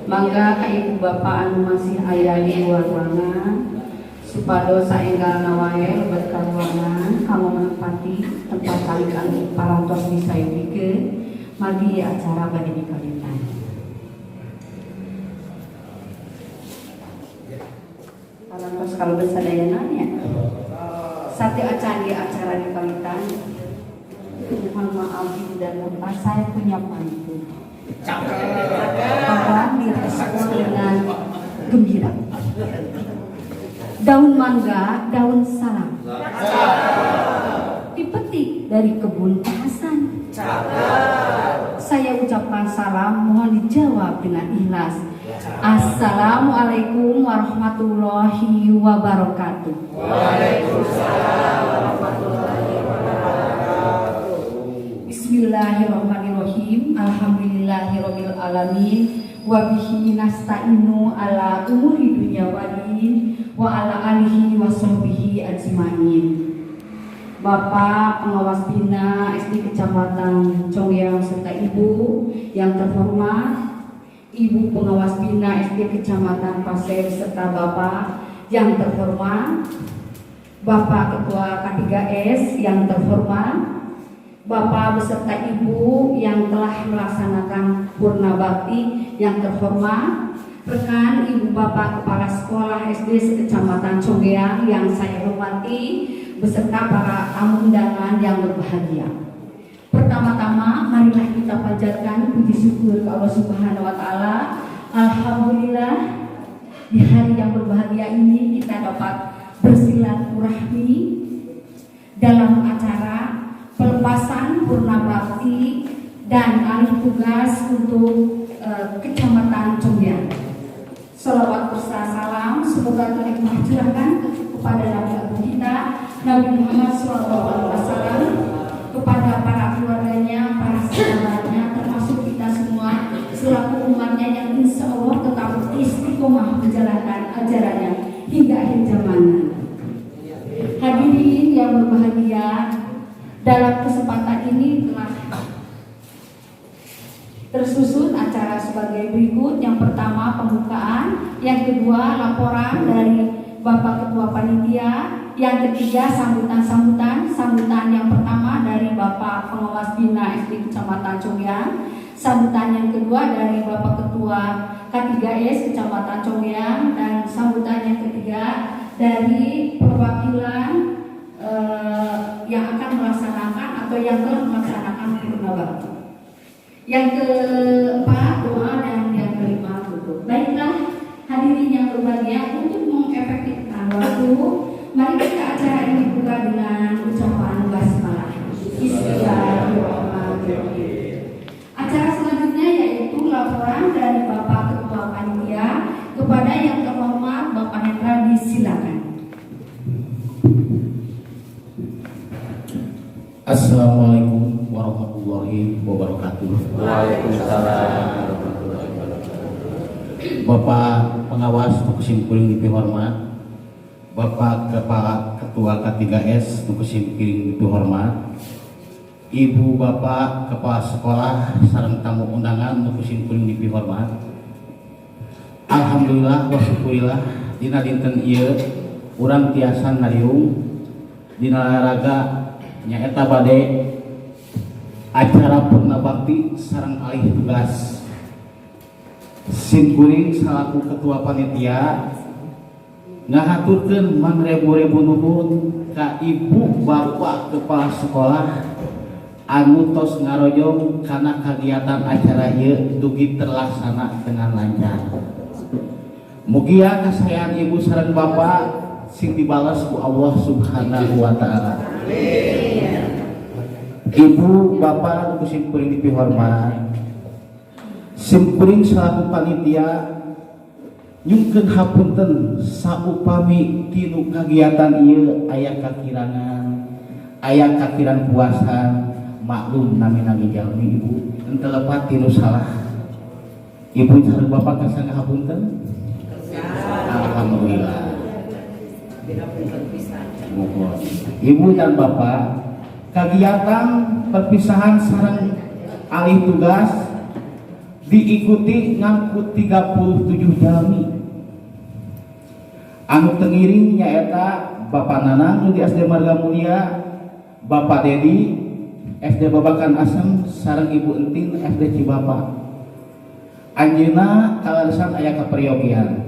Mangga ka ibu bapak anu masih aya di luar ruangan supados saenggalna wae lebet ka ruangan kanggo menempati tempat calik anu parantos disayogikeun, margi ieu acara bade dikawitan. Parantos kalebet sadayana nya. Sateuacan ieu acara dikawitan, mohon maaf ibu dan bapak, saya punya pantun. Tolong direspon dengan gembira. Daun mangga, daun salam. Dipetik dari kebun Pak Hasan. Saya ucapkan salam, mohon dijawab dengan ikhlas. Assalamualaikum warahmatullahi wabarakatuh. Waalaikumsalam warahmatullahi wabarakatuh. Bismillahirrahmanirrahim. Alhamdulillahirabbil alamin wa bihi nasta'inu ala umuri dunya waddin wa ala alihi wa sahbihi ajmain. Bapak Pengawas Bina SD Kecamatan Conggeang serta Ibu yang terhormat, Ibu Pengawas Bina SD Kecamatan Pasir serta Bapak yang terhormat, Bapak Ketua K3S yang terhormat, Bapak beserta Ibu yang telah melaksanakan purna bakti yang terhormat, rekan Ibu Bapak Kepala Sekolah SD Kecamatan Conggeang yang saya hormati, beserta para tamu undangan yang berbahagia. Pertama-tama marilah kita panjatkan puji syukur ke Allah Subhanahu wa taala. Alhamdulillah, di hari yang berbahagia ini kita dapat bersilaturahmi dalam acara pelepasan purna bakti dan alih tugas untuk Kecamatan Conggeang. Salawat beserta salam semoga terlimpah curahkan kepada Nabi Agung kita Nabi Muhammad SAW, kepada para keluarganya, para sahabatnya, termasuk kita semua selaku umatnya yang insya Allah tetap istiqomah menjalankan ajarannya hingga akhir zaman. Hadirin yang berbahagia, dalam kesempatan ini telah tersusun acara sebagai berikut. Yang pertama pembukaan, yang kedua laporan dari Bapak Ketua Panitia, yang ketiga sambutan-sambutan. Sambutan yang pertama dari Bapak Pengawas Bina SD Kecamatan Conggeang, sambutan yang kedua dari Bapak Ketua K3S Kecamatan Conggeang, dan sambutan yang ketiga dari perwakilan yang akan melaksanakan atau yang telah melaksanakan purna bakti. Yang keempat doa dan yang kelima tutup. Baiklah, hadirin yang berbahagia, untuk mengefektifkan waktu, mari kita acara ini buka dengan ucapan basmalah. Bismillahirrahmanirrahim. Acara selanjutnya yaitu laporan dari Bapak Ketua Panitia. Kepada yang terhormat Bapak Hendra, disilakan. Assalamualaikum warahmatullahi wabarakatuh. Waalaikumsalam warahmatullahi wabarakatuh. Bapak Pengawas nu ku simkuring dipihormat, Bapak Kepala Ketua K3S nu ku simkuring dipihormat, Ibu Bapak Kepala Sekolah sareng tamu undangan nu ku simkuring dipihormat. Alhamdulillah wa syukurillah, dina dinten ieu urang tiasa ngariung dina raga nyaeta bade acara purna bakti sareng alih tugas. Simkuring selaku ketua panitia Ngahaturkeun mangrebu-rebu nuhun ka ibu bapak kepala sekolah anu tos ngarojong kana kagiatan acara ieu dugi terlaksana dengan lancar. Mugia kasaean ibu sareng bapak sing dibalas ku Allah Subhanahu wa taala. Ibu bapak ku simkuring dipihormat. Simkuring selaku panitia nyungkeun hapunten saupami tinu kagiatan ieu aya kakirangan, aya kakirang puasan, maklum namina ge jalmi ibu henteu lepat tinu salah. Ibu sareng bapak kersa ngahapunten? Alhamdulillah. Ibu dan bapak, kegiatan perpisahan sareng alih tugas diikuti ngangkut 37 jalmi. Anu teu ngiring nyaeta Bapak Nanang di SD Marga Mulia, Bapak Dedi SD Babakan Asem sareng Ibu Entin SD Cibapa. Anjeunna kaleresan aya kaperyogian.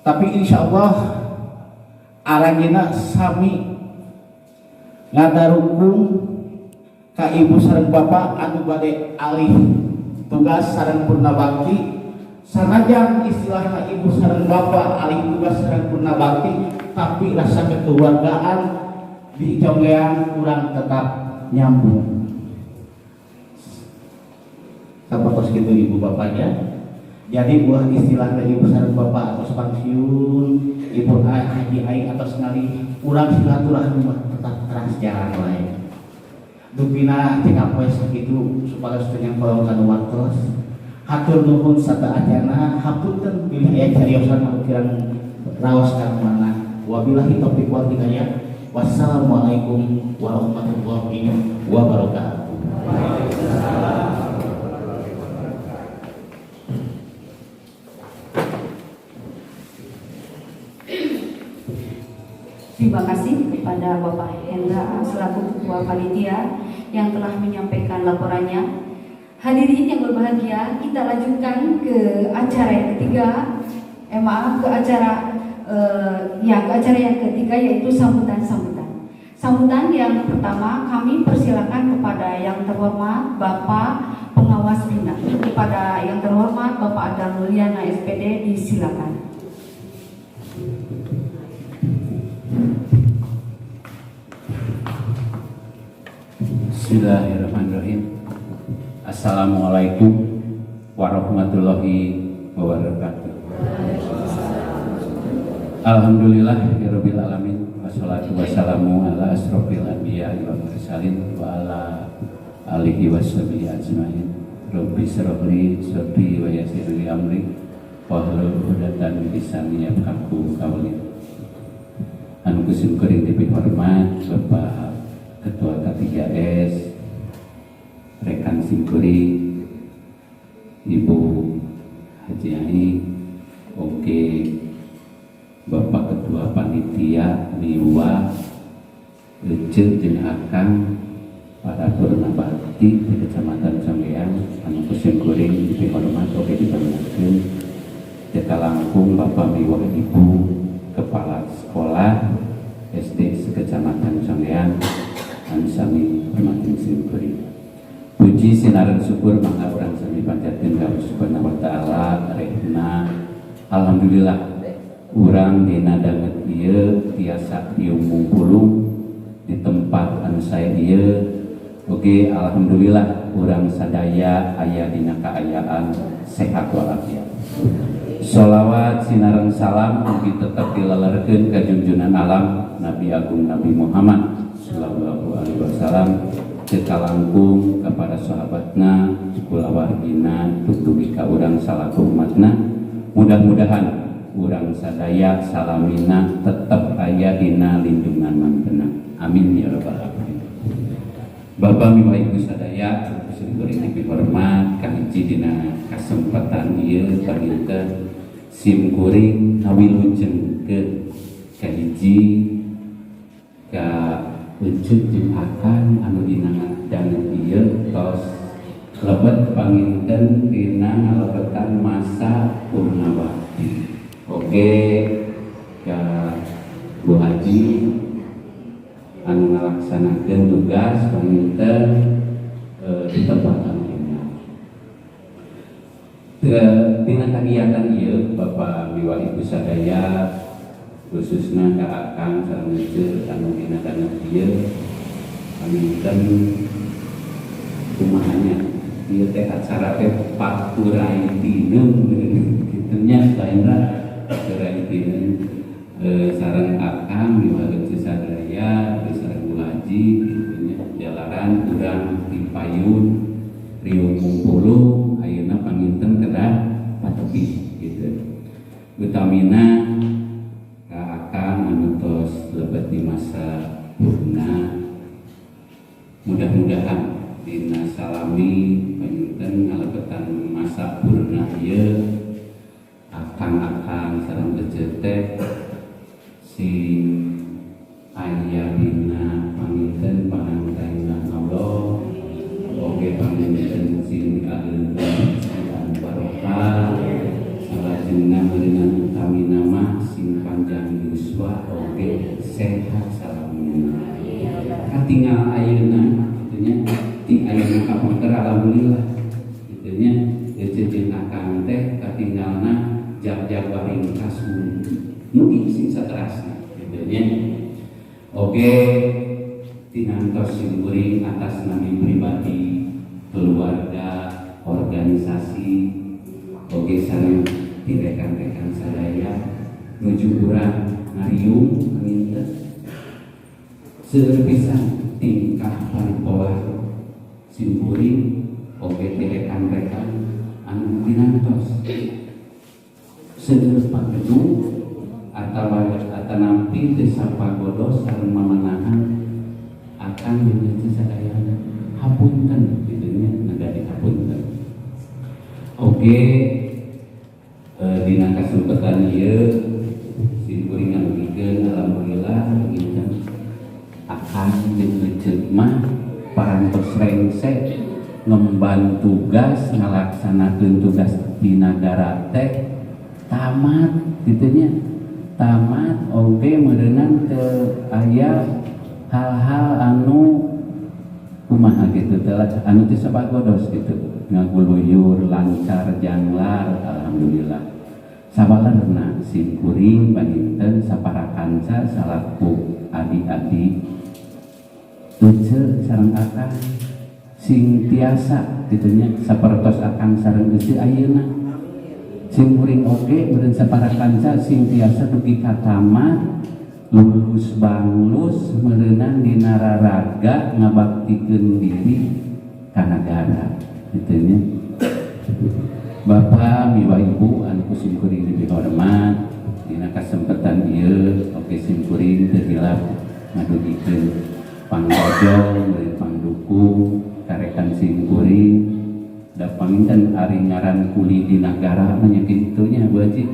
Tapi insya Allah aranjeunna sami ngadarukung ka ibu sareng bapak anu bade alih tugas sareng purna bakti. Sanajan istilahna ibu sareng bapak alih tugas sareng purna bakti, tapi rasa kekeluargaan di Conggeang kurang tetap nyambung. Sapertos kitu ibu bapaknya. Jadi buah istilah dari ibu sareng bapak atau pensiun, ibu haji aing atau sekali urang silaturahmi mah tetap teras jalan wae. Dupina cekap poe sakitu supados teu nyangkolong kana waktos. Hatur nuhun sateuacanna, hapunten bilih aya cariosan anu kirang raos ka mana. Wabillahi taufiq wal hidayah. Wassalamualaikum warahmatullahi wabarakatuh. Terima kasih kepada Bapak Hendra selaku Ketua Panitia yang telah menyampaikan laporannya. Hadirin yang berbahagia, kita lanjutkan ke acara yang ketiga. Maaf, ke acara ya, ke acara yang ketiga, yaitu sambutan-sambutan. Sambutan yang pertama kami persilakan kepada yang terhormat Bapak Pengawas Bina. Kepada yang terhormat Bapak Adam Mulyana SPD, disilakan. Bismillahirrahmanirrahim. Assalamualaikum warahmatullahi wabarakatuh. Alhamdulillah rabbil alamin, wassalatu wassalamu ala asrofil anbiya wal mursalin wa ala alihi washabihi ajmain. Rabbi shrah li sadri wa yassir li amri wahlul 'uqdatam min lisani yafqahu qawli. Anu ku simkuring dipihormat Bapak Ketua K3S, rekan simkuring, Ibu Haji Ai, oke, Bapak Ketua Panitia Miwa, Ece jeung Akang para purna bakti di Kecamatan Conggeang, anu ku simkuring dipihormat oge dibangunkeun, jaka langkung Bapak Miwa Ibu Kepala Sekolah SD Sekecamatan Conggeang, anu sami hormatin simkuring. Puji sinareng syukur mangga urang sami panjatkeun ka Allah Subhanahu wa taala rehna. Alhamdulillah urang dina danget ieu tiasa riung mungpulung di tempat anu sae ieu. Oke, alhamdulillah urang sadaya aya dina kaayaan sehat walafiat. Sholawat sinareng salam mugi tetep dilelerkeun ka junjunan alam Nabi Agung Nabi Muhammad sallallahu alaihi wasallam, cek langkung kepada sahabatna, kulawargina, dugi ka urang salaku umatna. Mudah-mudahan urang sadaya salamina tetep aya dina lindungan mantena. Amin ya rabbal alamin. Bapak miwa ibu sadaya anu simkuring dipihormat, kahiji dina kasempatan ieu panginten simkuring ngawilujengkeun kahiji ka Ece jeung Akang anu dina danget ieu tos lebet panginten dina ngalebetan masa purnabakti. Oke, ka tugas panginten di tempat anu enggal. Dina kagiatan ieu, Bapak miwah Ibu sadaya, khususna ka Akang sareng Ece anu dina danget ieu, panginten kumaha nya, ieu teh acara teh paturai tineung kitu nya. Lainna paturai tineung sareng Akang miwah Ece sadaya sareng Bu Haji kitu nya, jalaran urang ti payun riung mungpulung ayeuna panginten kedah patepih gitu, utamina ka Akang anu tos lebet di masa purna. Mudah-mudahan dina salami panginten ngalebetan masa purna ieu, Akang-akang sareng ece teh sing aya dina panginten pangantaina Allah, oge panginten sing diageungkeun anu barokah. Salajengna meureunan utamina mah sing panjang yuswa oge sehat salamina. Katingal ayeuna kitu nya, ti ayeuna kapengker alhamdulillah kitu nya, ece jeung Akang teh katingalna jag-jag waringkas, mugi sing saterasna kitu nya. Oge tinantos simkuring atas nami pribadi, keluarga, organisasi, oge sareng ti rekan-rekan sadaya nuju urang ngariung panginten seueur pisan tingkah paripolah simkuring oge ti rekan-rekan anu tinantos seueur pagedung atawa atanampi teu sapagodos sareng mamanahan Akang jeung ece sadayana. Hapunten kitu nya, nagari hapunten. Oge dina kasempatan ieu simkuring ngadugikeun alhamdulillah panginten Akang jeung ece mah parantos rengse ngemban tugas, ngalaksanakeun tugas di nagara teh tamat kitu nya, tamat oge meureunan teu aya hal-hal anu kumaha gitu teh, anu teu sapagodos gitu, ngaguluyur lancar janglar, alhamdulillah. Sawalerna simkuring panginten saparakanca salaku adi-adi ece sareng Akang sing tiasa kitu nya, sapertos Akang sareng ece ayeuna, simkuring oge meureun saparakanca sing tiasa dugi ka tamat, lulus banglus meureunan dina raraga ngabaktikeun diri ka nagara kitu nya. Bapak miwah Ibu anu ku simkuring dipihormat, dina kasempatan ieu oge simkuring teu hilap ngadugikeun pangrojong meureun pangdukung ka rekan simkuring. Da panginten ari ngaran kuli di nagara mah nya kitu nya, Bu Haji,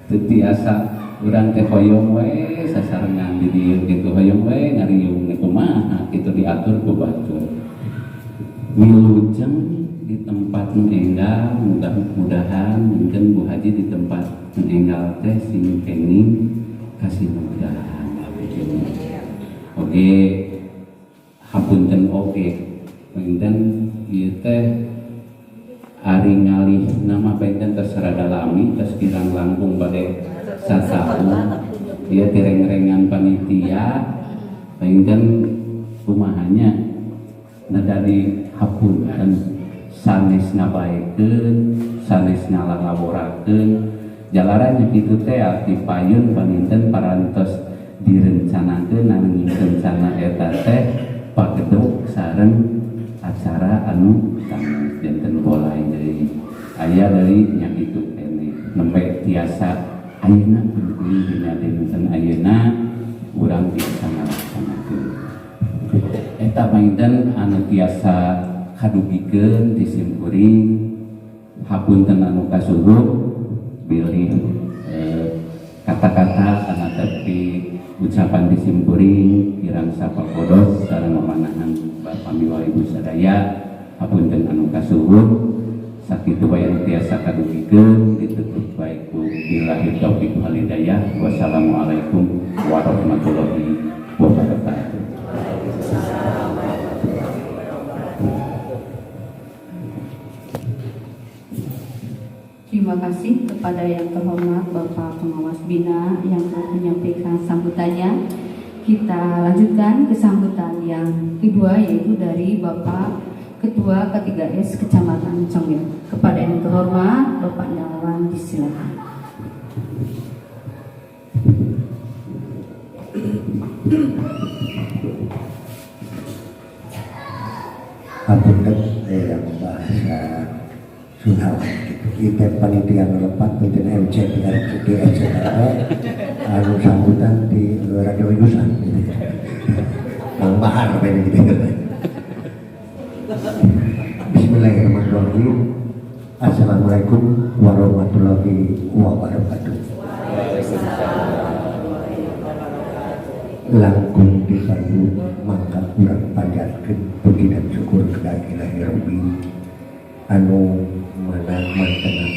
teu tiasa urang teh hoyong we sasarengan di dieu kitu, hoyong we ngariung, kumaha kitu diatur ku batur. Wilujeng di tempat nu enggal, mudah-mudahan mungkin Bu Haji di tempat nu enggal teh sing kenging kasinugrahan. Oke, hapunten, oge panginten ieu teh ari ngalih nama panginten tos rada lami, tos kirang langkung bade sataun ieu ti reng-rengan panitia. Panginten kumaha nya, neda di hapunten sanes ngabaekeun, sanes ngalalaborakeun, jalaran kitu teh ti payun panginten parantos direncanakeun, nanging rencana eta teh pagedog sareng acara anu sanes, janten polai deui aya deui nya kitu keneh nembe tiasa ayeuna kuring dina dinten ayeuna urang tiasa ngalaksanakeun. Eta panginten anu tiasa kadugikeun ti simkuring. Hapunten anu kasuhun bilih kata-kata anu tapi ucapan di simkuring kirang sapagodos sareng mamanahan Bapak miwah Ibu sadaya. Hapunten anu kasuhun. Sakitu wae anu tiasa kadugikeun, ditutup bae ku billahi taufik wal hidayah. Wassalamualaikum warahmatullahi wabarakatuh. Terima kasih kepada yang terhormat Bapak Pengawas Bina yang telah menyampaikan sambutannya. Kita lanjutkan ke sambutan yang kedua, yaitu dari Bapak Ketua K3S Kecamatan Conggeang. Kepada yang terhormat Bapak Nawan, disilakan. Hapunten yang bahasa Sunda gitu. Ieu panitia ngelepat punten MC di SCTV anu sambutan di Radio Yusan gitu. Mang Bahar apa gitu. Bismillahirrahmanirrahim. Assalamualaikum warahmatullahi wabarakatuh. Langkung dipayun maka urang panjatkeun puji dan syukur ka Ilahi Rabbi anu mana mantena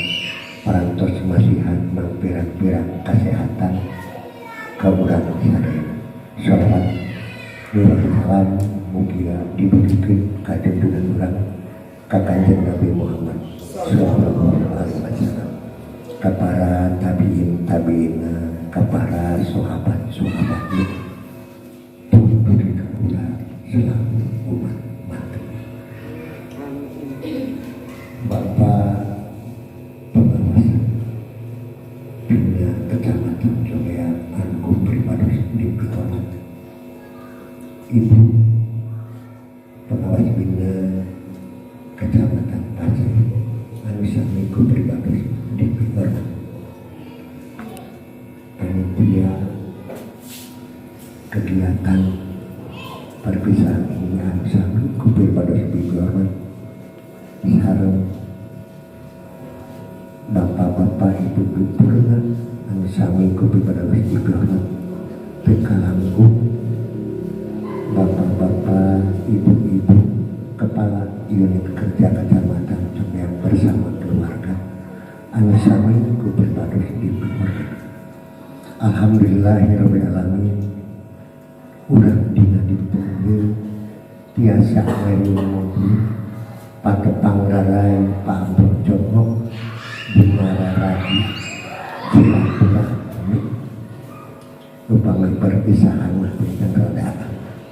parantos masihan mangpirang-pirang kasehatan ka urang sadayana. Shalawat miwah salam mugia didugikeun ka junjungan urang ka Kanjeng Nabi Muhammad sallallahu alaihi wasallam, ka para tabiin tabiina, ka para sahabat sahabatna, dugi ka urang selaku umat mantep. Bapak Pengawas Bina Kecamatan Conggeang anu pribados dipihormat, Ibu Pengawas Bina Kecamatan Paseh anu sami ku pribados dipihormat, panitia kegiatan perpisahan ini anu sami ku pribados dipihormat, sareng bapak-bapak ibu-ibu purna anu sami ku pribados dipihormat, teu kalangkung bapak-bapak ibu-ibu kepala unit kerja Kecamatan Conggeang bersama keluarga anu sami ku pribados dipihormat. Alhamdulillahirabbil alamin, urang dina dinten ieu tiasa ngariung patepang rarai paamprok jongok dina raragi silaturahmi. Upami perpisahan mah punten rada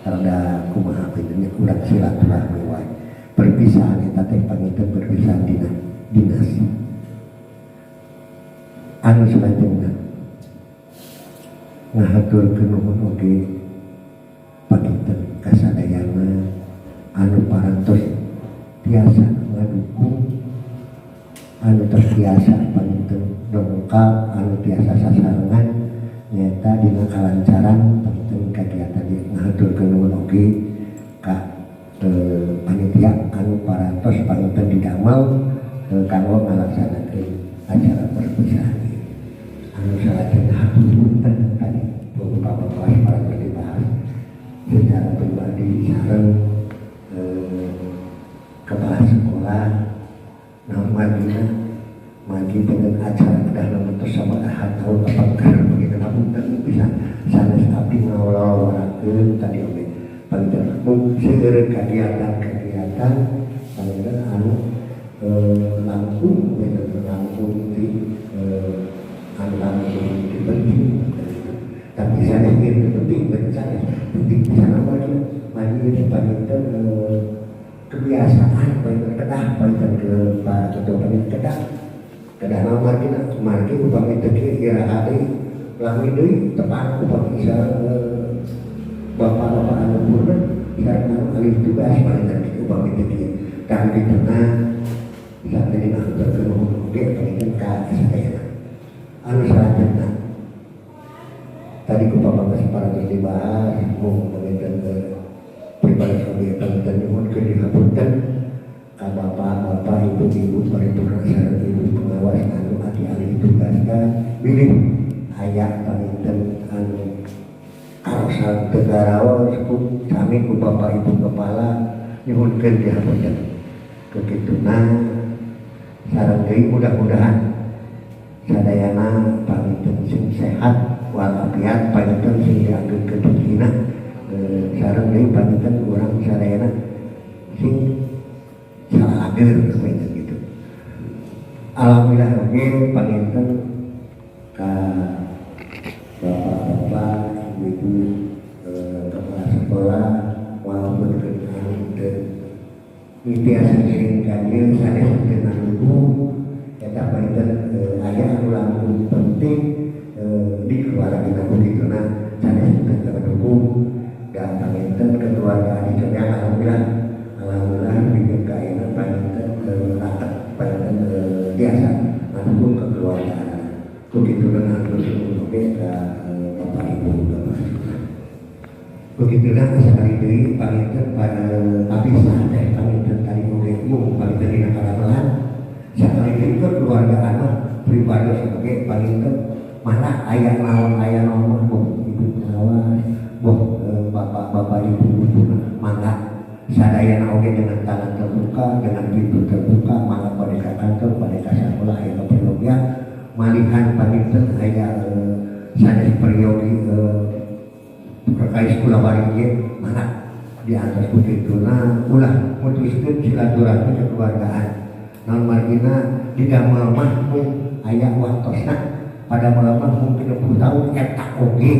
rada kumaha punten, urang silaturahmi wae. Perpisahan eta teh panginten perpisahan dina dinas. Anu salajengna ngahaturkeun nuhun oge panginten kasadayana anu parantos tiasa ngadukung, anu tos tiasa panginten dongkap, anu tiasa sasarengan nyaeta dina kalancaran panginten kagiatan ieu. Ngahaturkeun nuhun oge ka panitia anu parantos panginten didamel kanggo ngalaksanakeun acara perpisahan ieu. Anu salajengna hatur punten, tadi beberapa kelas parantos dibahas secara pribadi sareng kepala sekolah. Nah, margina magi dengan acara kedah tos sabaraha tahun kapengker begitu, hapunten pisan sanes abdi ngawal-warakeun tadi oge panginten mung seueur kegiatan-kegiatan panginten anu langkung langkung di anu langkung di penting, tapi sanes ieu penting, sanes penting pisan. Margi magi ini panginten kebiasaan panginten kedah panginten ke Pak Ketua panginten kedah kedah naon margina margi upami teu kieu iraha deui lami deui tepang upami bapak-bapak anu purna sareng anu alih tugas panginten kieu upami teu kieu. Kang dituna sampai ngahaturkeun nuhun oge panginten ka sadayana. Anu salajengna tadi ku Bapak geus parantos dibahas mung panginten pribadi oge panginten nyuhunkeun dihapunten ka bapak-bapak ibu-ibu paripurna sareng ibu pengawas anu adi-alih ditugaskan bilih aya panginten anu karaosan teu garaos ku sami ku bapak ibu kepala, nyuhunkeun dihapunten. Kekituna sareng deui mudah-mudahan sadayana panginten sing sehat walafiat, panginten sing diagengkeun rezekina, sareng deui panginten urang sadayana sing salageur panginten gitu. Alhamdulillah oge panginten ka bapak-bapak, ibu-ibu kepala sekolah walaupun anu teu tiasa ngiring ka dieu sanes teu ngadukung eta panginten aya anu langkung penting di keluarga kita begituna sanes teu ngadukung dan panginten kekeluargaan di Comeang alhamdulillah alhamdulillah bikin ka ayeuna panginten raket panginten biasa ngadukung kekeluargaan begitu dengan bersyukur oge ka bapak ibu bapak sekolah. Begitulah sekali deui panginten pada kapisah teh panginten tadi oge mung panginten dina kalamelan sakali deui kekeluargaan mah pribados oge panginten malah aya naon mah boh ibu pengawas boh bapak-bapak ibu-ibu mangga sadayana oge dengan tangan terbuka dengan pintu terbuka mangga bade ka kantor bade ka sakola aya kaperyogian malihan panginten aya sanes peryogi terkait sekolah waringin mana di atas kutituna ulah mutuskeun silaturahmi kekeluargaan naon margina di damel mah mung aya waktosna pada mah mung 30 tahun eta oge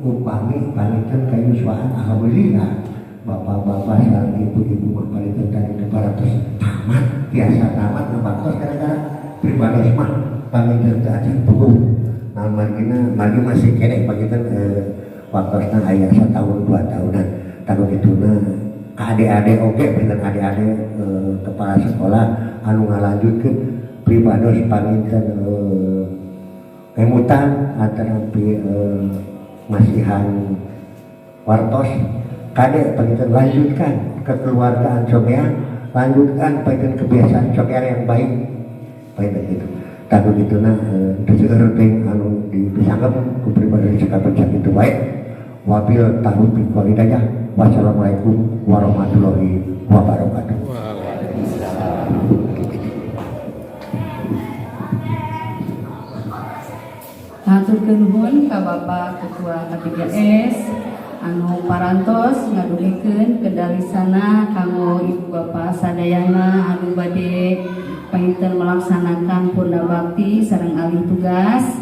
upami panginten kayuswaan alhamdulillah bapak-bapak sareng ibu-ibu mah panginten tadi 200 tamat tiasa tamat ngabaktos gara-gara pribados mah panginten teu acan puguh naon margina margi masih keneh panginten waktosna aya satahun 2 tahunan tanu kituna ka ade-ade oge panginten ade-ade kepala sekolah anu ngalanjutkeun pribados panginten emutan atanapi masihan wartos kade panginten lanjutkan kekeluargaan Comeang lanjutkan panginten kebiasaan Comeang yang baik panginten gitu tanu kituna teu seueur teuing anu dipisanggem ku pribados sakapeun sakitu wae. Wabil taufiq wal hidayah. Wassalamualaikum warahmatullahi wabarakatuh. Waalaikumsalam. Haturkeun nuhun ka Bapak Ketua K3S anu parantos ngadugikeun kedalisana kanggo ibu bapak sadayana anu bade panginten melaksanakan purna bakti sareng alih tugas.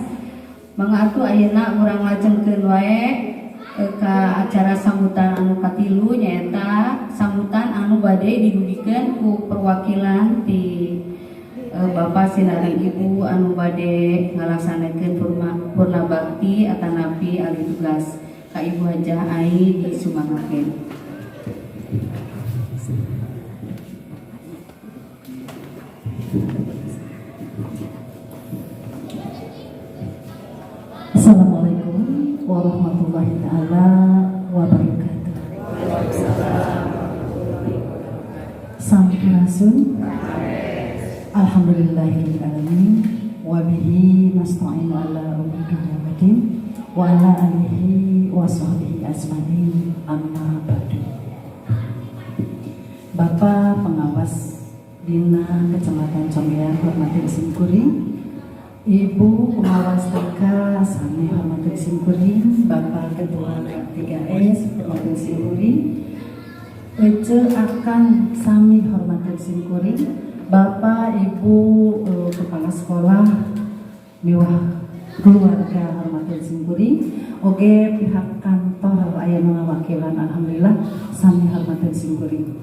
Mangga atuh ayeuna urang lajengkeun wae ka acara sambutan anu katilu nyaeta sambutan anu bade didugikeun ku perwakilan ti Bapak sinareng Ibu anu bade ngalaksanakeun purna bakti atanapi alih tugas ka Ibu Hajah Ai disumangakeun. Assalamualaikum warahmatullahi taala wabarakatuh. Sampurasun. Alhamdulillahirabbil alamin wa bihi nasta'inu ala umuri dunya waddin wa ala alihi wa sahbihi ajmain amma ba'du. Bapak pengawas Dina Kecamatan Comeang hormati simkuring, Ibu pengawas TK sami hormati simkuring, Bapak Ketua K3S hormati simkuring, Ece akan sami hormati simkuring, Bapak Ibu kepala sekolah miwah keluarga hormati simkuring, oge pihak kantor aya nu ngawakilan alhamdulillah sami hormati simkuring.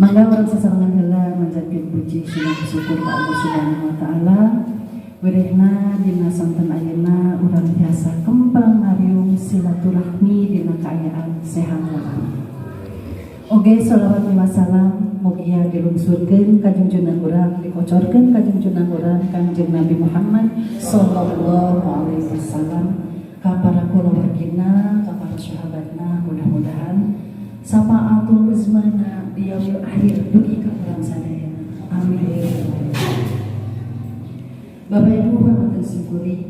Mangga urang sasarengan heula manjatkeun puji syukur syukur ka Allah Subhanahu wa taala. Wirehna dina sonten ayeuna urang tiasa kempel ngariung silaturahmi dina kaayaan sehat walafiat. Oge sholawat wa salam mugia dilungsurkeun ka junjungan urang dikocorkeun ka junjungan urang Kangjeng Nabi Muhammad sallallahu alaihi wasallam ka para kulawargina ka para sahabatna mudah-mudahan safaatul uzmana di yaumil akhir dugi ka urang sadayana. Amin. Bapak Ibu hormatan simkuring,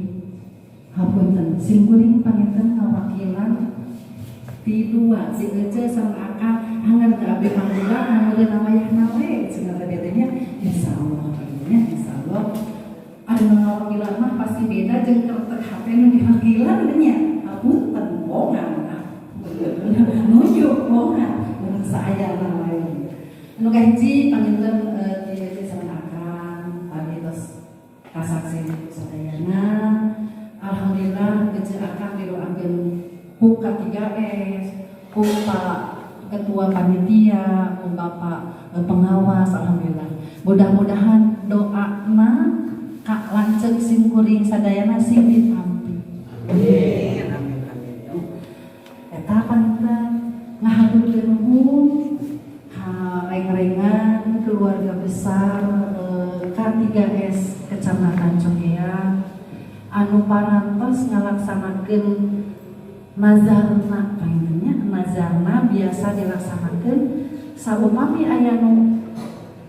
hapunten simkuring panginten ngawakilan ti dua si Ece sama Akang anggar teu abdi panggilan anu wayahna we cenah tadi teh nya insyaallah nya insyaallah anu ngawakilan mah pasti beda jeung kertek HP nu diwakilan nya hapunten bongan nunjuk bongan urang saayana wae anu kahiji panginten ti Ece sama Akang Paseh sadayana. Alhamdulillah ece akang didoakeun ku K3S, ku Pak Ketua Panitia, ku Bapak Pengawas, alhamdulillah. Mudah-mudahan doana ka lanceuk simkuring sadayana sing ditampi. Amin, amin, amin. Eta panginten ngahaturkeun nuhun ka reng-rengan keluarga besar K3S Kecamatan Conggeang anu parantos ngalaksanakeun nazarna. Panginten nya, nazarna biasa dilaksanakeun saupami aya nu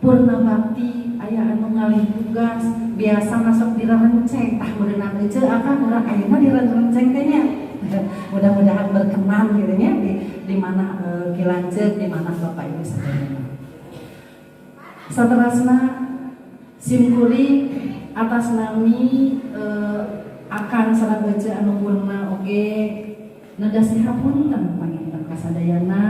purna bakti, aya anu ngalih tugas, biasa masuk di rerenceng. Tah, meureunna ece akang urang ayeuna di rerenceng teh nya. Mudah-mudahan berkenan gitu nya di mana Ki Lanceuk, di mana Bapak Ibu sadayana. Saterasna simkuring atas nami akang sareng ece anu purna oge nedasi hapunten panginten kasadayana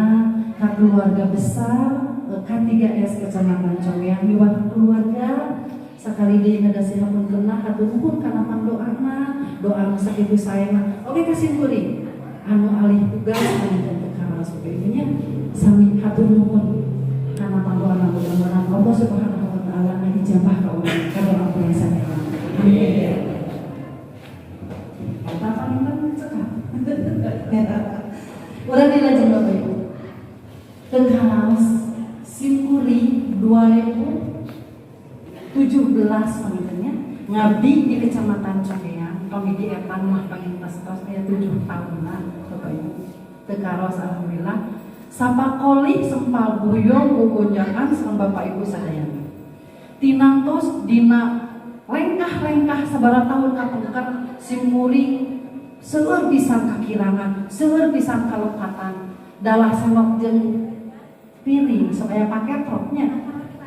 ka keluarga besar K3S Kecamatan Conggeang miwah keluarga. Sakali deui nedasi hapuntenna, hatur nuhun kana pangdoana, doa nu sakitu saena oge ka simkuring anu alih tugas. Panginten teu karaos oge nya, sami hatur nuhun kana pangdoana. Mudah-mudahan Allah Subhanahu wa taala ngijabah ka urang ka doa urang sadayana. Amin. Eta panginten cekap. Urang dilajeng, Bapak Ibu. Teu karaos simkuring 2017 panginten nya ngabdi di Kecamatan Conggeang. Kami di etan mah panginten tos aya 7 tahunan, Bapak Ibu. Teu karaos alhamdulillah sapakolih sempal buyong gogonjakan sareng Bapak Ibu sadayana. Tinantos dina lengkah-lengkah sabaraha tahun kapengker simkuring seueur pisan kakirangan, seueur pisan kalepatan. Dalah sendok jeung piring sok aya paketroknya.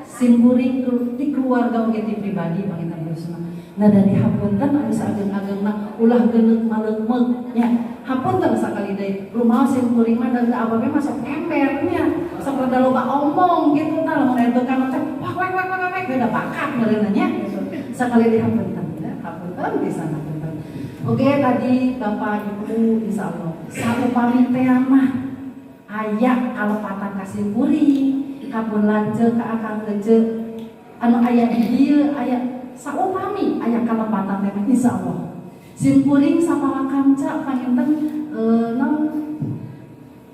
Simkuring ti keluarga oge ti pribadi panginten khususna. Nah, dari hapunten anu saageng-agengna, ulah geuneuk maleukmeuk nya. Hapunten sakali deui, rumaos simkuring mah da ababe mah sok ember nya. Sok rada loba omong gitu tah, lamun aya tukang teh wah wek wek wek wek beda bakat meureunna nya gitu. Sakali deui hapunten ya, hapunten pisan, hapunten. Oke, tadi Bapak Ibu, insyaallah saupami teh mah aya kalepatan ka simkuring, ka pun lanceuk, ka akang ece anu aya di dieu, aya saupami aya kalepatan teh insyaallah simkuring sapala kanca panginten naon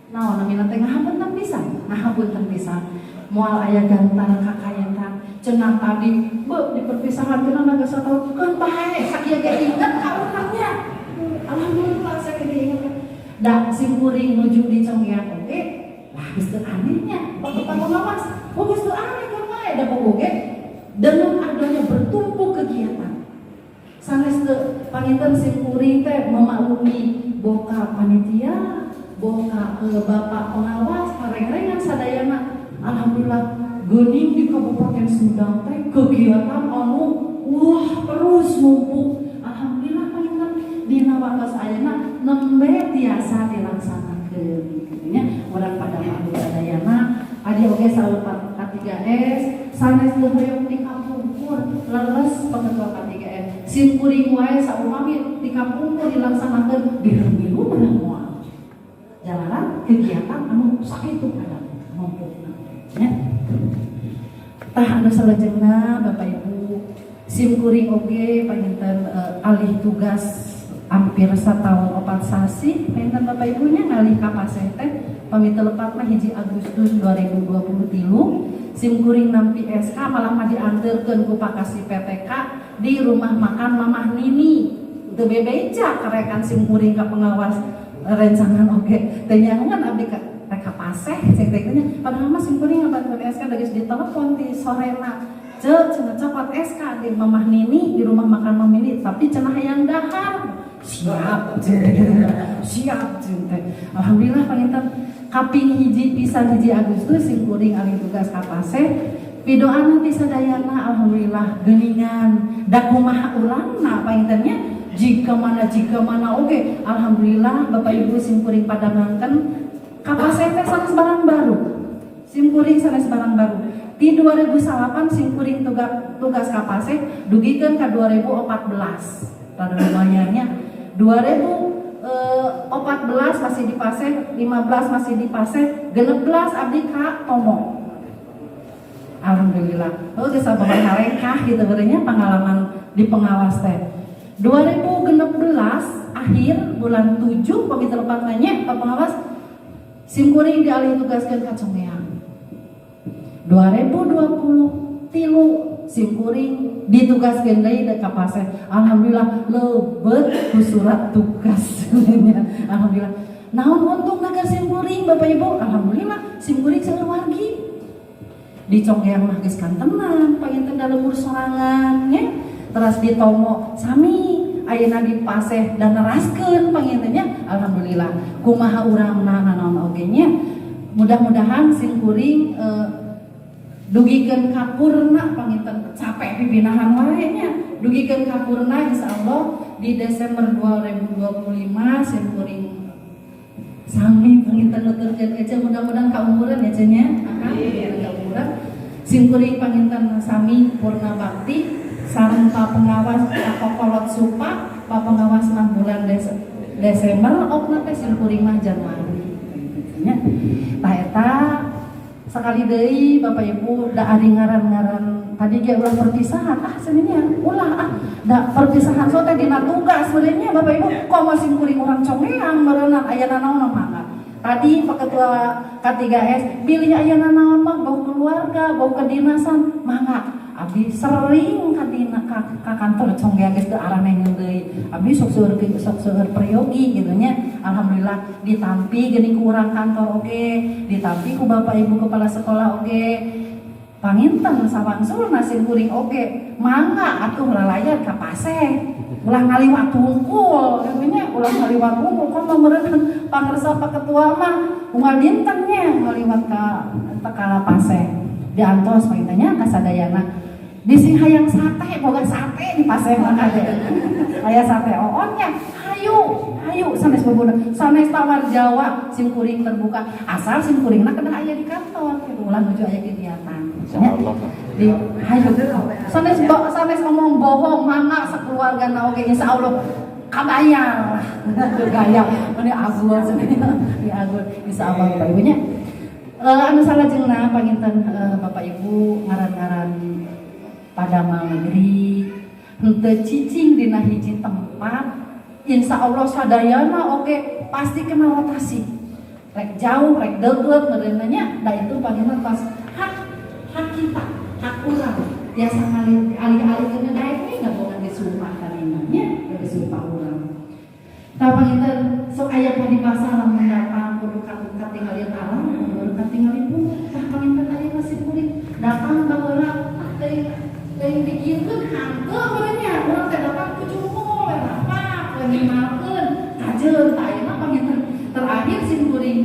naon namina teh, ngahapunten pisan, ngahapunten pisan, moal aya gantar kakayetan. Cenah tadi be di perpisahan cenah naga satahun keun bae, sakieu ge inget ka urangnya. Alhamdulillah sakieu ge inget da simkuring nuju di Conggeang oge. Wah, geus teu anehnya Pak Pengawas, oh geus teu aneh kan bae da oge dengan adanya bertumpuk kegiatan sanes teu panginten simkuring teh memaklumi boka panitia, boka bapak pengawas, reng-rengan sadayana. Alhamdulillah geuning di Kabupaten Sumedang teh kegiatan anu wah terus numpuk. Alhamdulillah panginten dina waktos ayeuna nembe tiasa dilaksanakeun gitu nya. Urang pada maklum sadayana, adi oge saur K3S sanes teu hoyong di kapungkur. Leres Pak Ketua K3S, simkuring wae saupami di kapungkur dilaksanakeun diremilu belah moal jalanan kegiatan anu sakitu ada numpukna nya. Tah, anu salajengna Bapak Ibu, simkuring oge panginten alih tugas hampir setahun 4 sasi panginten Bapak Ibunya ngalih ka Paseh teh. Pami teu lepat mah 1 Agustus 2023 simkuring nampi SK, malah mah dianterkeun ku Pakasi PTK di rumah makan Mamah Nini. Teu bebeja karekan simkuring ka pengawas rencangan oge teu nyahoan abdi ka rek ka Paseh cek teh nya. Padahal mah simkuring ngabantuan SK geus ditelepon di sorena, "Cek," cenah, "copot SK di Mamah Nini, di rumah makan Mamah Nini, tapi cenah hayang dahar." "Siap," "siap," cek. Alhamdulillah panginten kaping hiji pisan 1 Agustus simkuring alih tugas ka Paseh. Pidoana ti sadayana, alhamdulillah geuningan da kumaha urangna panginten nya, jika mana oke. Alhamdulillah Bapak Ibu, simkuring padangangkeun ka Paseh teh sanes barang baru, simkuring sanes barang baru. Di 2008 simkuring tugas tugas ka Paseh dugikeun ka 2014. Rada lumayan nya. 2014 masih di Paseh, 15 masih di Paseh, 16 abdi ka Tomo. Alhamdulillah. Oh, geus sababaraha rengkah gitu berenya pengalaman di pengawas teh. 2016 akhir bulan 7 pami lepat nanya Pak Pengawas, simkuring dialih tugaskan ka Conggeang. 2020 tilu simkuring ditugaskan deui ka Paseh. Alhamdulillah lebet ku surat tugas. Alhamdulillah. Naon untung ka simkuring, Bapak Ibu? Alhamdulillah simkuring seueur wargi. Di Conggeang mah geus kantenan panginten da lembur sorangan nya. Teras di Tomo sami, ayeuna di Paseh dan neraskeun panginten nya. Alhamdulillah, kumaha urangna nanaon oge nya. Mudah-mudahan simkuring dugikeun ka purna panginten, capek pipinahan wae nya, dugikeun ka purna insyaallah di Desember 2025 simkuring sami panginten nuturkeun aja, mudah-mudahan kaumuran ya cenah akang kaumuran simkuring panginten sami purna bakti sareng Pak Pengawas, Pak Kokolot Supa. Pak Pengawas mah bulan Desember opna teh, simkuring mah Januari nya. Tah, eta sekali deui Bapak Ibu, da ari ngaran-ngaran tadi ge ulah perpisahan ah sebenarnya, ulah ah, da perpisahan so teh dina tugas sebenarnya. Bapak Ibu, kok masih kuring urang Conggeang meureunan aya nanaon mangga. Tadi Pak Ketua K3S bilih aya nanaon mah, bau keluarga bau kedinasan mangga. Abdi sering ka dina ka kantor Conggeang, geus teu araneh deui abdi, sok seueur peryogi gitu nya. Alhamdulillah ditampi geuning ku urang kantor oge, ditampi ku Bapak Ibu kepala sekolah oge. Panginten sawangsulna simkuring oge mangga atuh lalayat ka Paseh, ulah ngaliwat hungkul nya, ulah ngaliwat hungkul. Kok meureun pangersa Pak Ketua mah unggal dinten nya ngaliwat ka ka Paseh. Diantos panginten nya kasadayana. Bising hayang sate, boga sate di Paseh mah kade aya sate oon nya. Hayu hayu, sanes bebudak sanes tawar Jawa, simkuring terbuka asal simkuringna kedah aya di kantor gitu, ulah nuju aya kegiatan. Insyaallah. Di hayu sanes sanes omong bohong, mangga sakeluarga na oge, insyaallah kabayar. Gaya ini agul ini agul. Insyaallah Bapak Ibu nya. Anu salajengna panginten Bapak Ibu, ngaran-ngaran padamel negeri henteu cicing dina hiji tempat. Insya Allah sadayana oke pasti kena rotasi, rek jauh rek deket meureun nya. Da itu panginten pas hak hak kita, hak urang biasa ngalih alih-alih kena daek we gabungan disumpah kalima nya, disumpah urang. Tah, panginten sok aya paribasa lamun datang kudu katingali arang, kudu katingali pun. Tah, panginten aya masih kuring datang baheula ah teuing teuing dikieukeun hanteu meureun nya. Urang teh datang ku cungkul we rapat we minimalkeun kajeun. Tah, ayeuna panginten terakhir sim kuring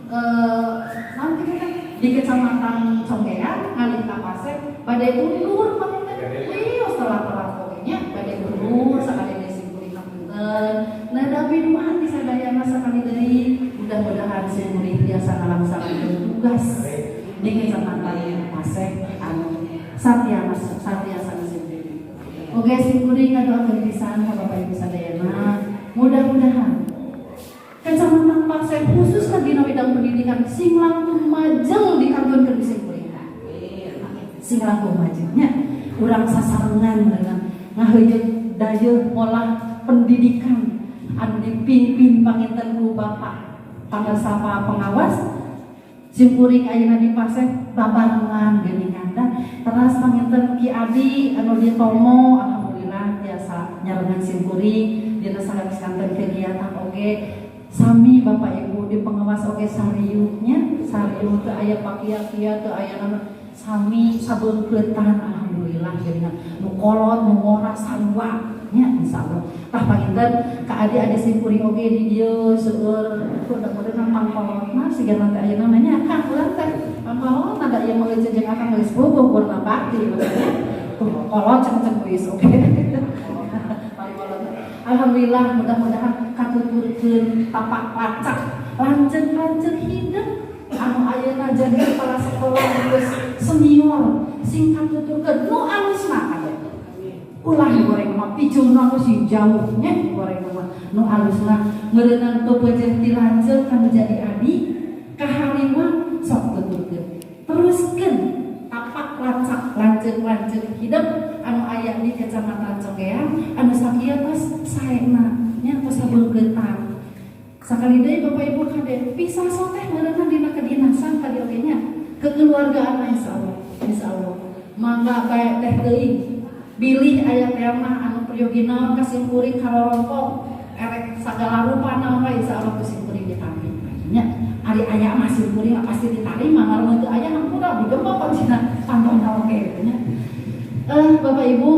naon kitu teh di Kecamatan Conggeang ngalih ka Paseh bade undur panginten, wios telat-telat oge nya, bade undur sakali deui sim kuring hapunten. Nah, tapi doa di sadayana sakali deui, mudah-mudahan sim kuring tiasa ngalaksanakeun tugas di Kecamatan Paseh anu satya satya sanes. Oke, sim kuring ngadoakeun pisan ka Bapak Ibu sadayana, mudah-mudahan Kecamatan Paseh khususnya dina bidang pendidikan sing langkung majeng dikantunkeun di sim kuring, sing langkung majengnya. Urang sasarengan dengan ngaheuyeut dayeuh ngolah pendidikan anu dipimpin panginten ku Bapak Pangersapa Pengawas. Simkuring ayeuna di Paseh babarengan geuningan da teras panginten Ki Adi anu di Tomo, alhamdulillah biasa nyarengan simkuring dina sakanten kegiatan oge. Sami Bapak Ibu di pengawas oge sariuh nya, sariuh, teu aya pakia-kia, teu aya naon, sami sabeungkeutan. Alhamdulillah geuningan nu kolot nu ngora sarua nya, insyaallah. Tah, panginten ka adi-adi simkuring oge di dieu seueur mudah-mudahan pangkolotna siga nanti ayeuna mah nya. Kang urang teh pangkolot da ieu mah jeung akang geus puguh purna bakti nya, kolot ceng-ceng geus oge pangkolot. Alhamdulillah, mudah-mudahan katuturkeun tapak lacak lanceuk-lanceuk hidup anu ayeuna jadi kepala sekolah geus. senior sing katuturkeun nu alusna kade. Ulah goreng mah picungna nu sing jauh nya goreng mah nu alusna meureunang pepeujeuh ti lanceuk kanu jadi adi kahariwang sok tuturkeun. Teruskeun tapak lacak lanceuk-lanceuk hidup anu aya di Kecamatan Conggeang anu sakieu tos saena nya tos sabeungkeutang. Sakali deui Bapak Ibu kade pisah teh meureunna dina kedinasan tadi oge nya kekeluargaan insyaallah insyaallah mangga bae teh teuing bilih aya tema anu peryogi naon ka simkuring karorompok erek sagala rupa naon wae insyaallah ku simkuring ditampi nya. Ari aya mah simkuring pasti ditarima, lamun teu aya hampura digembok dina pantona oge gitu nya. Bapak Ibu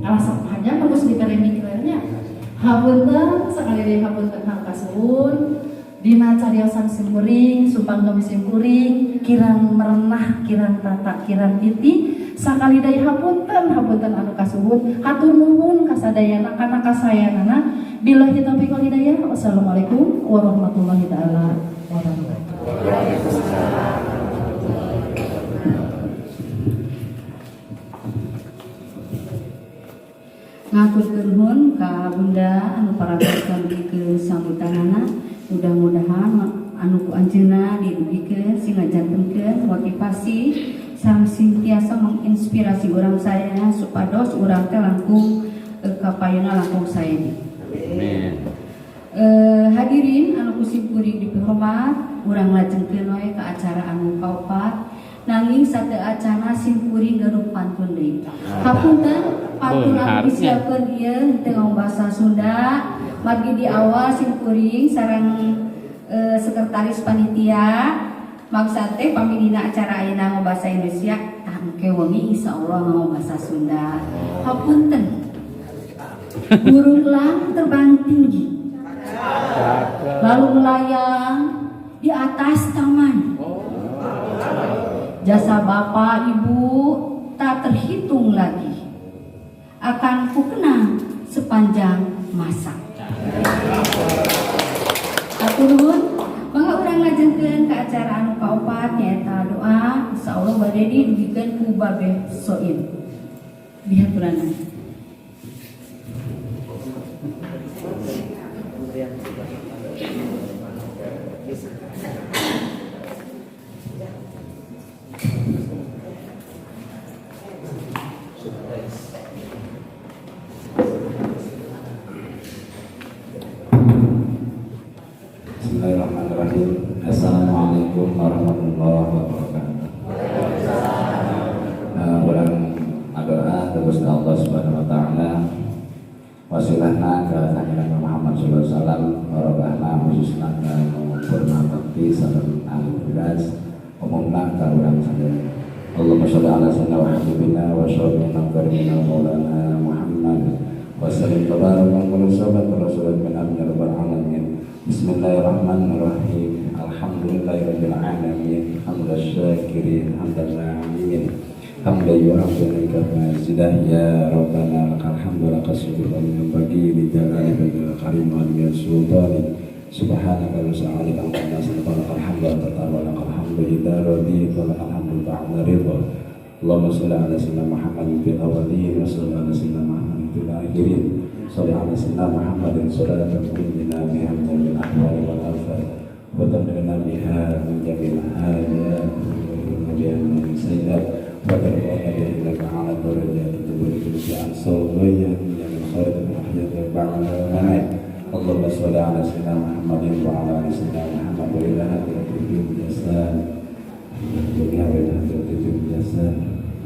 alasan panjang bagus dibere mikirnya. Hapunten sekali deui hapunten hang kasuhun dina cariosan simkuring supanggem simkuring kirang merenah kirang tata kirang titi sakali deui hapunten hapunten anu kasuhun hatur nuhun kasadayana kana kasayanana billahi taufiq wal hidayah. Wassalamualaikum warahmatullahi taala wabarakatuh. Ngaturkeun nuhun ka Bunda anu parantos ke sambutanana, mudah-mudahan anu ku anjeunna didugikeun sing ngajantenkeun motivasi sareng sing tiasa menginspirasi urang sadayana supados urang teh langkung kapayuna langkung sae. Amin. Hadirin anu ku simkuring dipihormat, urang lajengkeun wae ka acara anu kaopat. Nanging sateu acana simkuring gaduh pantun deui. Hapunten pantun anu disiapkeun ieu henteu ngomong bahasa Sunda, margi di awal simkuring sareng sekretaris panitia maksa teh pami dina acara ayeuna ngomong bahasa Indonesia, tah engke wengi insyaallah ngomong bahasa Sunda. Hapunten. Burung elang terbang tinggi, lalu melayang di atas taman. Jasa bapak ibu tak terhitung lagi, akan ku kenang sepanjang masa. Hatur nuhun, mangga urang lajengkeun ka acara anu kaopat nyaeta doa. Insyaallah bade didugikeun ku Babe Soim. Dihaturanan. Bismillahirrahmanirrahim. Assalamualaikum warahmatullahi wabarakatuh. Urang ngadoa ka Gusti Allah Subhanahu wa taala wasilahna ka Kanjeng Nabi Muhammad sallallahu alaihi wasallam barokahna khususna ka nu purna bakti sareng ahli tugas umumna ka urang sadaya. Allahumma shalli ala sayyidina wa habibina wa syafi'ina wa karimina maulana Muhammad wa sallim tabaraka wa sallam wa rasulun min amri rabbil alamin. Bismillahirrahmanirrahim. Alhamdulillahirabbil alamin. Hamdan syakirin hamdan na'imin. Hamdan yu'afinika mazidah ya rabbana lakal hamdu lakal syukru wa min bagi li jalali bil karim wa min sultani. Subhanaka wa ta'ala amma lakal hamdu wa lakal hamdu idza radita wa lakal hamdu ba'da ridha. Allahumma shalli ala sayyidina Muhammadin fil awwalin wa shalli ala sayyidina Muhammadin fil akhirin. Shalli ala sayyidina Muhammadin salatan tunjina biha min jami'il ahwali wal afat wa tamlina biha min jami'il hajat wa biha min sayyi'at wa tarfa'na biha innaka 'ala darajati tubul bi ansawiyya min jami'il khairat wal ahyat wa ba'da manat. Allahumma shalli ala sayyidina Muhammadin wa ala ali sayyidina Muhammad wa ila hadratil jasad wa ila hadratil jasad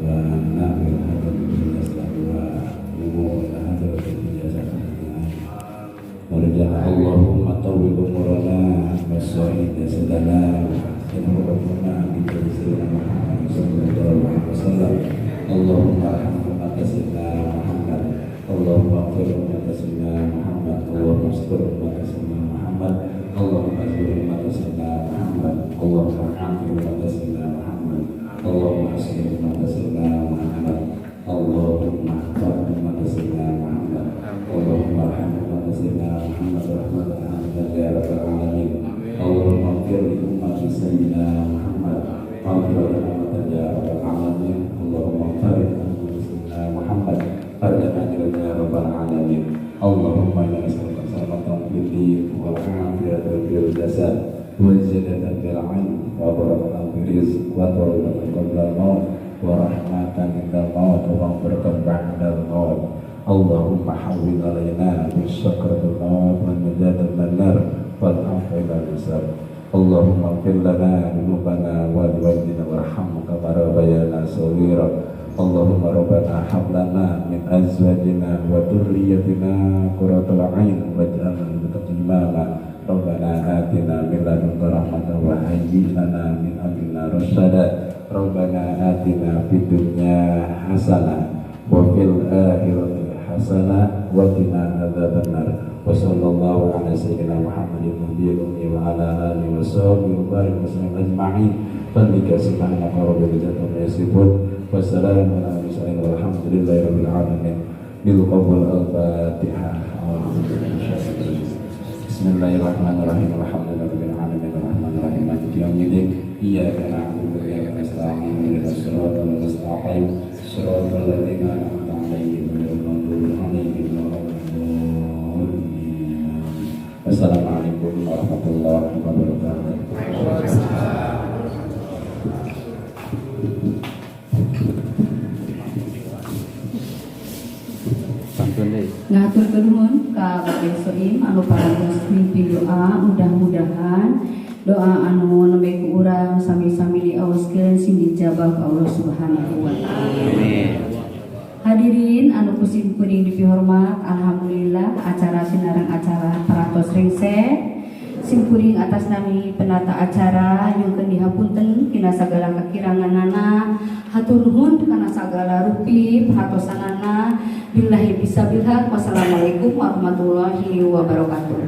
wa na ila hadratil jasad wa ila hadratil jasad. Warjana Allahumma tawwil umurana wa sahih jasadana wa ahsin hurufana bi sayyidina Muhammad sallallahu alaihi wasallam. Allahumma arham ummata sayyidina Muhammad. Allahumma ighfir ummata sayyidina Muhammad. Allahumma astur ummata sayyidina Muhammad. Allahumma azkur ummata sayyidina Muhammad. Allahumma afi ummata sayyidina Muhammad. Allahumma aslih ummata sayyidina Muhammad. Allahumma ihfaz ummata sayyidina Muhammad. Allahumma arham ummata sayyidina Muhammad rahmatan 'amman ya rabbal alamin. Allahumma ighfir li ummati sayyidina Muhammad maghfiratan 'amman ya rabbal alamin. Rizq wa taubatan qoblal maut wa rahmatan indal maut wa maghfiratan ba'dal maut. Allahumma hawwin alaina bis sakratil maut wan najata minan nar wal afwa ila hisab. Allahumma ighfir lana dzunubana wa liwalidina warhamna kama rabbayana shaghira. Allahumma rabbana hab lana min azwajina wa dhurriyyatina qurrata a'yun waj'alna lil muttaqina imama. Rabbana atina min ladunka rahmatan wa hayyi lana min amrina rasyada. Rabbana atina fid dunya hasanah wa fil akhirati hasanah wa qina adzabannar. Wa sallallahu ala sayyidina Muhammadin nabiyil ummi wa ala alihi wa sahbihi wa barik wa sallam ajma'in. Fadlika subhanaka rabbil izzati amma yasifun wa salamun alal mursalin walhamdulillahi rabbil alamin. Bil qabul al-Fatihah. Bismillahirrahmanirrahim. Alhamdulillahi rabbil alamin arrahmanirrahim maliki yaumiddin. Iyyaka na'budu wa iyyaka nasta'in ihdinas siratal mustaqim siratal ladzina an'amta 'alaihim ghairil maghdubi 'alaihim waladdallin. Wassalamualaikum warahmatullahi wabarakatuh. Ngaturkeun nuhun ka Bapak Soim anu parantos mimpin doa, mudah-mudahan doa anu nembe ku urang sami-sami diaoskeun sing dijabah ku Allah Subhanahu wa taala. Amin. Hadirin anu ku simkuring dipihormat, alhamdulillah acara sinareng acara parantos rengse. Simkuring atas nami penata acara nyungkeun dihapunten kina sagala kakiranganana, hatur nuhun kana sagala rupi perhatosanana. Billahi bisa bilhaq. Wassalamualaikum warahmatullahi wabarakatuh.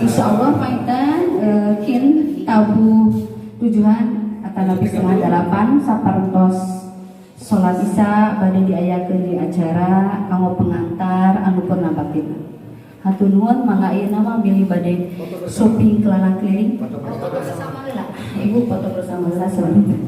Insyaallah paitan kin tabuh tujuhan atanapi 7:30 saparantos salat isya bade diayakeun di acara kanggo pengantar anu purna baktina. Hatur nuhun, mangga ayeuna mah bilih bade shopping keliling keliling. Foto bersama heula. Ibu foto bersama heula sebentar.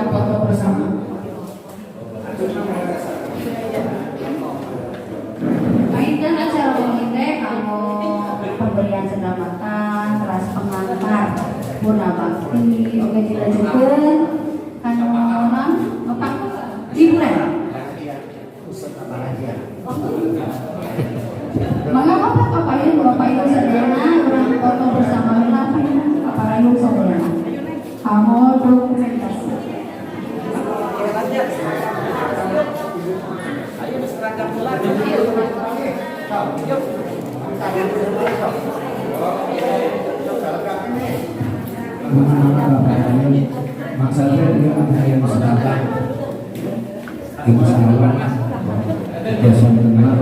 Foto bersama. Mainkan acara wengi teh kanggo pemberian cenderamata, kelas pengantar purna bakti, oke dilanjutkeun kanu naon? Apa? Hiburan. Mangga bapak papayun bapak ibu sadayana urang foto bersama heula paparayun sadayana. Kanggo dokumentasi. Maksudnya dia yang sedangkan ibu sawah biasa mendengar.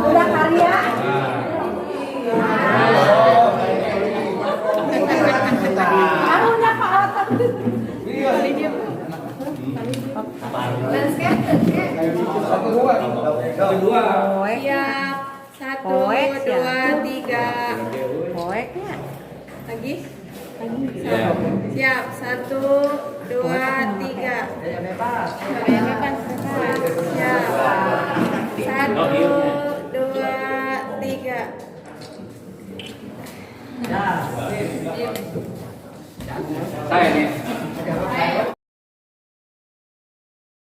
Udah karya. Karunya Pak Otot. Siap. 1, 2, 3. Poeknya. Lagi. Siap. 1, 2, 3. Bebas. Siap. 1, 2, 3. Saya nih.